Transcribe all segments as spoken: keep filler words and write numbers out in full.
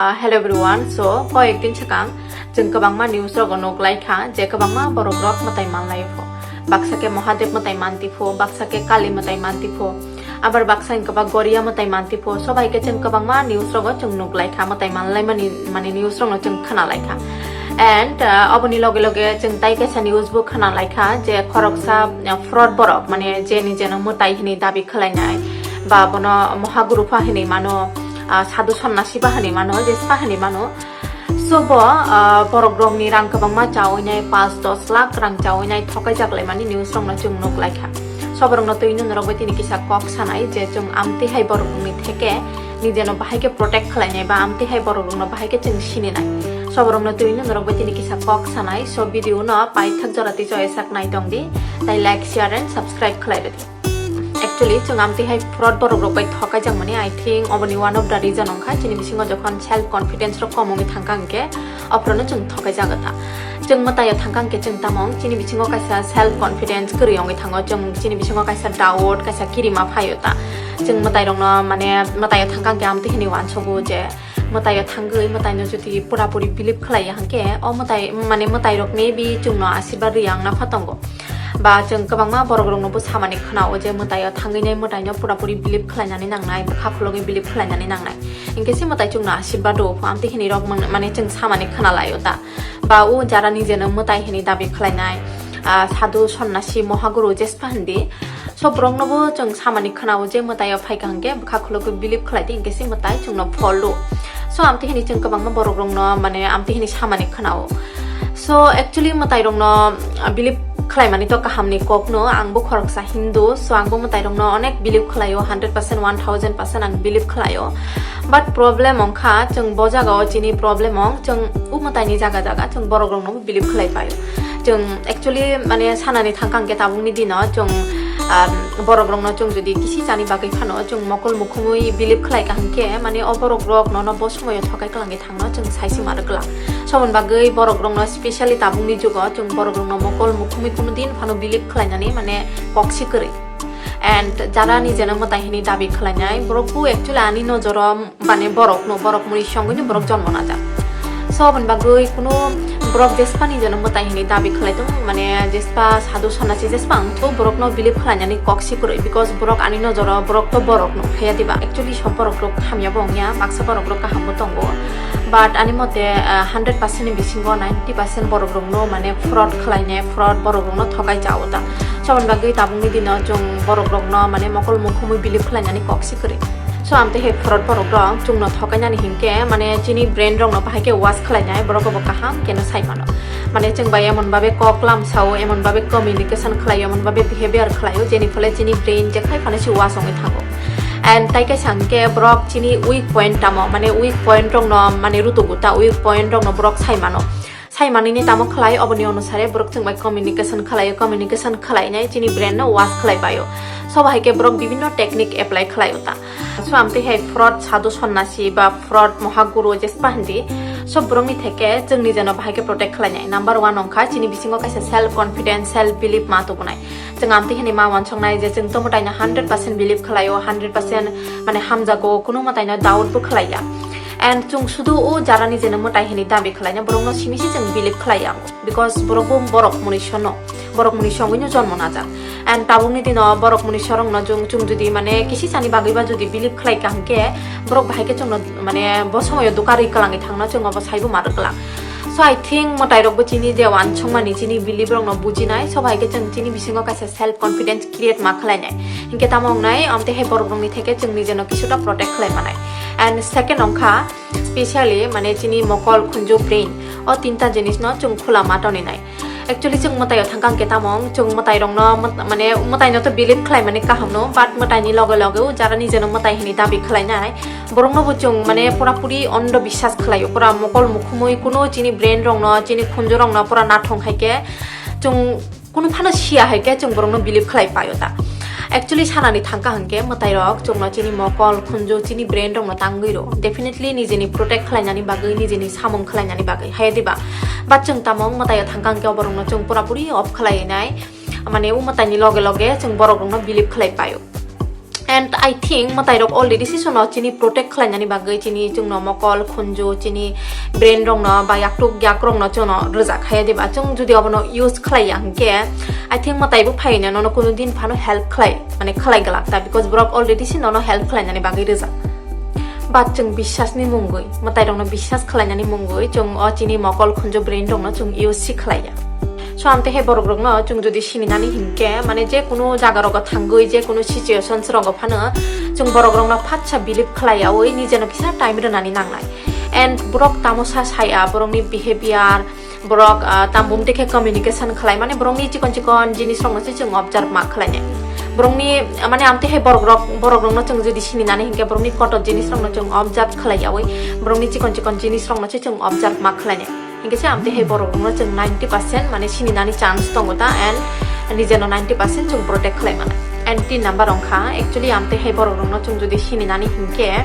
Uh, hello everyone, so koyek din swkang chwng kwbangma news rogo nuk lai kha je kwbangma borok rok mwtai man lai pho, baksa khe Mahadev mwtai man ti pho, baksa khe Kali mwtai man ti pho, abar baksa hwnkhe ba Goria mwtai man ti pho, so bai khe chwng kwbangma news rogo chwng nuk lai kha mwtai man lai mani, mani news rok no chwng khna lai kha. And uh, oboni loge loge chwng tai kaisa news bo khna lai kha je khoroksa uh, fraud borok, mane je nijeno mwtai hwnwi dabi khlainai ba bono Mahaguru pha hwnwi mano, ah, sadhu sonnasi ba hwnwi mano, je spa hwnwi mano. So bo, ah, borok rokni rang kwbangma chawi nai, panch dos lakh rang chawi nai thokai jak lai mani news rok no chwng nuk lai kha. So borok no twi nung rok bai tini kisa kok sanai je chwng amtwi hai borok rokni theke nijeno bahai khe protect khlai nai ba amtwi hai borok rok no bahai khe chwng sini nai. So borok no twi nung rok bai tini kisa kok sanai. So video no paithak jora twi choya sak nai tong di, tai like, share and subscribe khlai rw di. Actually, chwng amtwi hai fraud borok rok bai thokai jak mani, I think oboni one of the reason wngkha chini bisingo jokhon self confidence rok kom wngwi thangkha hwnkhe, ophorono chwng thokai jak ta. Chwng mwtaio thangkha hwnkhe chwng tamo wng, chini bisingo kaisa self confidence kwrwi wngwi thango, chwng chini bisingo kaisa doubt, kaisa kirima phaio ta. Chwng mwtai rokno mane mwtaio thangkha hwnkhe amtwi hwnwi uansugo je mwtaio thangwi mwtaino jodi pura puri believe khlaiya hwnkhe o mwtai, mane mwtai rok maybe chwngno asirwad rwya wngna pha tongo. Ba chwng kwbangma borok rokno bo samani khwnao je mwtaio thangwi nai mwtaino pura puri believe khlainani nangnai, bwkha khulogwi believe khlainani nangnai. Hinkhe se mwtai chwngno asirwad rwo pho amtwi hwnwi rok mang-, mane chwng samani khwnalaio ta. Ba o jara nijeno mwtai hwnwi dabi khlainai, ah, sadhu sonnasi mohaguru jespa hindi. So borokno bo chwng samani khwnao je mwtaio phaikha hwnkhe bwkha khulogwi believe khlaidi hinkhe se mwtai chwngno phol rwo. So amtwi hwnwi chwng kwbangma borok rokno mane amtwi hwnwi samani khwnao. So actually mwtai rokno, ah, believe khlaimani to kahamni kokno, ang bo khoroksa Hindu, so ang bo mwtai rokno onek believe khlaio, hundred percent, one thousand percent ang believe khlaio. But problem wngkha chwng bo jagao chini problem wng, chwng o mwtaini jaga jaga chwng borok rokno believe khlai paio. Chwng actually mane sanani thangkha hwnkhe tabukni dino chwng, um, borok rokno chwng jodi kisi chani bagwi phano chwng mokol mukhumui believe khlai kha hwnkhe mane o borok rok nono bo somoyo thokai kwlangwi thangno chwng saisi ma rwkla. Soboni bagwi borok rokno specially tabukni jugo chwng borok rokno mokol mukhumui kuno din phano believe khlainani mane kok si kwrwi. And jara nijeno mwtai hwnwi dabi khlainai borok bo actually ani nojoro mane borokno, borok muni songwino borok jonmo najak. So aboni bagwi kuno borok jespa nijeno mwtai hwnwi dabi khlai tong, mane jespa sadhu sonnasi jespa wngthok borokno believe khlainani kok si kwrwi, because borok ani nojoro borok to borokno, haya diba? Actually sob borok rok hamya bo wngya, baksa borok rok kaham bo tongo, but ani mote, ah, hundred percent ni bisingo ninety percent borok rokno mane fraud khlainai, fraud borok rokno thokai jao ta. So aboni bagwi tabukni dino chwng borok rokno mane mokol mukhumui believe khlainani kok si kwrwi. So amtwi hai fraud borok rok chwngno thokainani hinkhe mane chini brain rokno bahai khe wash khlainai borok bo kaham keno sai mano. Mane chwng bai emon babe kok lamsao, emon babe communication khlaio, emon babe behavior khlaio, jeni phole chini brain jekhai phano se wash wngwi thango. And tai kaisa hinkhe borok chini weak point tamo, mane weak point rokno mane rutugo ta, weak point rokno borok sai mano. Sai manwini tamo khlai, oboni onusare borok chwng bai communication khlaio, communication khlainai chini brain no wash khlai paio. So bahai khe borok bibinno technique apply khlaio ta. So amtwi hai fraud sadhu sonnasi ba fraud mohaguru jespa hindi. So borokni theke chwng nijeno bahai khe protect khlainai. Number one wngkha chini bisingo kaisa self confidence, self belief ma tubunai. Chwng amtwi hwnwi ma wansuknai je chwng to mwtaino hundred percent believe khlaio, hundred percent mane hamjago, kuno mwtaino doubt bo khlaiya. And chwng sudu o jara nijeno mwtai hwnwi dabi khlaina borokno simi se chwng believe khlaiya, because borok bo borok mwnwi sono, borok mwnwi songwino jonmo najak. And tabukni dino borok mwnwi sorokno chwng, chwng jodi mane kisi sani bagwi ba jodi believe khlai kha hwnkhe borok bahai khe chwngno mane bo somoyo dukarwi kwlangwi thangno chwng obo saibo ma rwkla. So I think mwtai rokbo chini je wansukmani chini believe rokno bujinai, so bahai khe chwng chini bisingo kaisa self confidence create ma khlainai. Hinkhe tamo wngnai, amtwi hai borok rokni theke chwng nijeno kisuta protect khlai manai. And second wngkha, specially mane chini mokol, khunju, brain, o tinta jinisno chwng khula ma toninai. Actually chwng mwtaio thangkha hwnkhe tamo wng, chwng mwtai rokno mwt-, mane mwtaino to believe khlai mani kaham no, but mwtaini loge loge o jara nijeno mwtai hwnwi dabi khlainai, borokno bo chwng mane pura puri ondo biswas khlaio, pura mokol mukhumui kuno chini brain rokno, chini khunju rokno pura nathong hai khe chwng kuno phano siya hai khe chwng borokno believe khlai paio ta. Actually sanani thangkha hwnkhe mwtai rok chwngno chini mokol, khunju, chini brain rokno tangwi rw. Definitely nijeni protect khlainani bagwi, nijeni samung khlainani bagwi, haya diba? But chwng tamo wng mwtaio thangkha hwnkhe oborokno chwng pura puri off khlai nai. Mane o mwtaini loge loge chwng borok rokno believe khlai paio. And I think mwtai rok already si sono chini protect khlainani bagwi chini chwngno mokol khunju chini brain rokno ba yaktuk yak rokno chwngno rwjak khaya diba chwng judi obono use khlaiya hwnkhe I think mwtai bo phaina nono kuno din phano help khlai mane khlai glak ta because borok already si nono help khlainani bagwi rwjak. But chwng biswas ni mungwi mwtai rokno biswas khlainani mungwi chwng o chini mokol khunju brain rokno chwng use si khlaiya. So amtwi hai borok rokno chwng jodi sininani hinkhe mane je kunu jaga rogo thangwi je kunu situations rogo phano chwng borok rokno phatsa believe khlaiyawi nijeno kisa time rwnani nangnai. And borok tamo sa saya borokni behavior, borok ah, tam bumtwi khe communication khlai mane borokni chikon chikon jinis rokno se chwng observe ma khlainai. Borokni mane amtwi hai borok rok borok rokno chwng jodi sininani hinkhe borokni kotor jinis rokno chwng observe khlaiyawi borokni chikon chikon jinis rokno se chwng observe ma khlainai. Hinkhe se amtwi hai borok rokno chwng ninety percent mane sininani chance tongo ta and nijeno ninety percent chwng protect khlai mano. And tin number wngkha actually amtwi hai borok rokno chwng jodi sininani hinkhe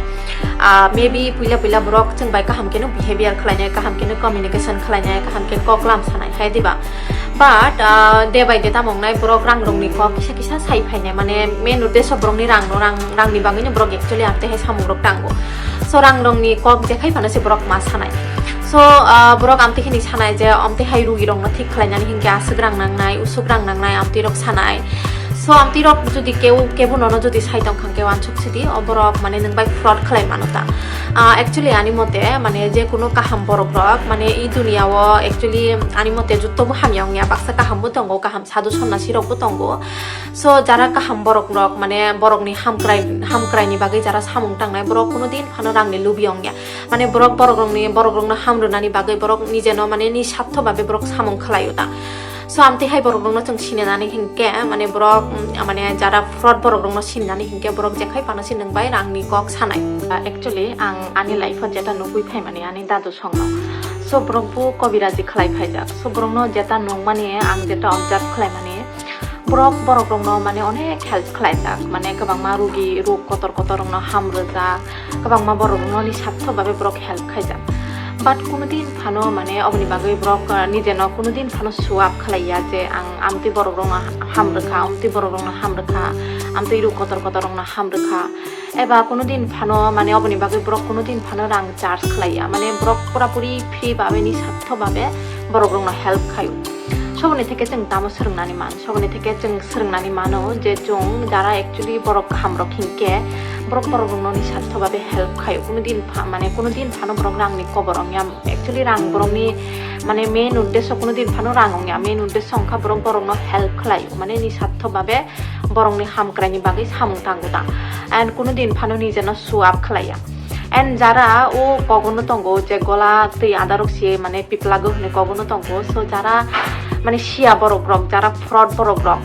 ah, maybe puila puila borok chwng bai kaham keno behavior khlainai kaham keno communication khlainai kaham khe kok lam sanai hai diba. But ah, day by day tamo wngnai borok rang rokni kok kisa kisa sai phainai mane main uddesho borokni rang no rang rangni bagwino borok actually amtwi hai samung rok tango. So rang rokni kok jekhai phano se borok ma sanai. So ah, borok amtwi khini sanai je amtwi hai rugi rokno thik khlainani hinkhe aswk rang nangnai uswk rang nangnai amtwi rok sanai. So amtwi rok jodi kebo kebo nono jodi sai tong kha khe wansuk sidi o borok mane nwng bai fraud khlai mano ta. Ah, actually ani mote mane je kuno kaham borok rok mane i dunia o actually ani mote jotto bo hamya wngya baksa kaham bo tongo kaham sadhu sonnasi rok bo tongo. So jara kaham borok rok mane borok ni hamkrai hamkrai ni bagwi jara samung tangnai borok kuno din phano rang ni lubi wngya. Mane borok borok rokni borok rokno ham rwnani bagwi borok nijeno mane ni sartho babe borok samung khlaio ta. So amtwi hai borok rokno chwng sinanani hinkhe mane borok mm, mane jara fraud borok rokno sinanani hinkhe borok jekhai phano se nwng bai rangni kok sanai. Ah, actually ang ani life o jeta nugwi phaimani ani dadu songno. So borok bo kobiraji khlai phaijak. So borokno jeta nungmani ang jeta observe khlaimani borok borok rokno mane onek help khlaijak. Mane kwbangma rugi rok kotor kotor rokno ham rwjak. Kwbangma borok rokno ni sartho babe borok help khaijak. But kuno din phano mane oboni bagwi borok ah, nijeno kuno din phano show up khlaiya je ang amtwi borok rokno ham rwkha, amtwi borok rokno ham rwkha, amtwi rok kotor kotor rokno ham rwkha. Eba kuno din phano mane oboni bagwi borok kuno din phano rang charge khlaiya. Mane borok pura puri free babe ni sartho babe borok rokno help khaio. Soboni theke chwng tamo swrwngnani man? Soboni theke chwng swrwngnani mano je chwng jara actually borok kaham rok hinkhe borok borok rokno ni sartho babe help khaio. Kuno din pha mane kuno din phano borok rang ni kobor wngya. Actually rang borok ni mane main uddesho kuno din phano rang wngya. Main uddesho wngkha borok borok no help khlaio. Mane ni sartho babe borok ni hamkrai ni bagwi samung tango ta. And kuno din phano nijeno show up khlaiya. And jara o kogono tongo je gola twi adarok se mane piplago hwnwi kogono tongo. So jara mane siya borok rok, jara fraud borok rok.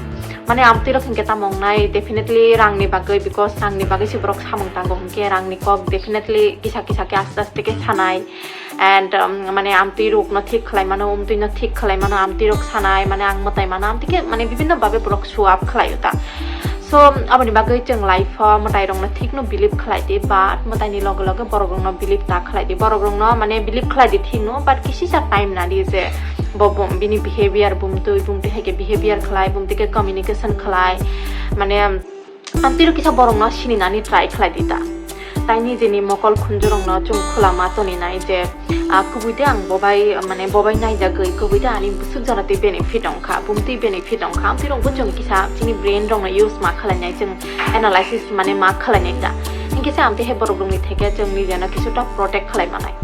Mane amtwi rok hinkhe tamo wngnai definitely rangni bagwi, because rangni bagwi se borok samung tango hinkhe rangni kok definitely kisa kisa khe aste aste khe sanai. And um, mane amtwi rokno thik khlai mano, umtwi no thik khlai mano, amtwi rok sanai mane ang mwtai mano, amtwi khe mane bibinno babe borok show up khlaio ta. So aboni bagwi chwng life o mwtai rokno thik no believe khlai di, but mwtai ni loge loge borok rokno believe ta khlai di. Borok rokno mane believe khlai di thik no, but kisisa time na di je bo bum bini behavior bumtwi bumtwi hai khe behavior khlai, bumtwi khe communication khlai, mane amtwi rok kisa borok no sininani try khlai di ta. Tai nijeni mokol khunju rok no chwng khulama toni nai je ah, kubui de ang bobai mane bobai naijagwi kubui de ani bwswk jora twi benefit wngkha, bumtwi benefit wngkha, amtwi rok bo chwng kisa chini brain rok no use ma khlai nai, chwng analysis mane ma khlai nai ta. Hinkhe se amtwi hai borok rok ni theke chwng nijeno kisuta protect khlai manai.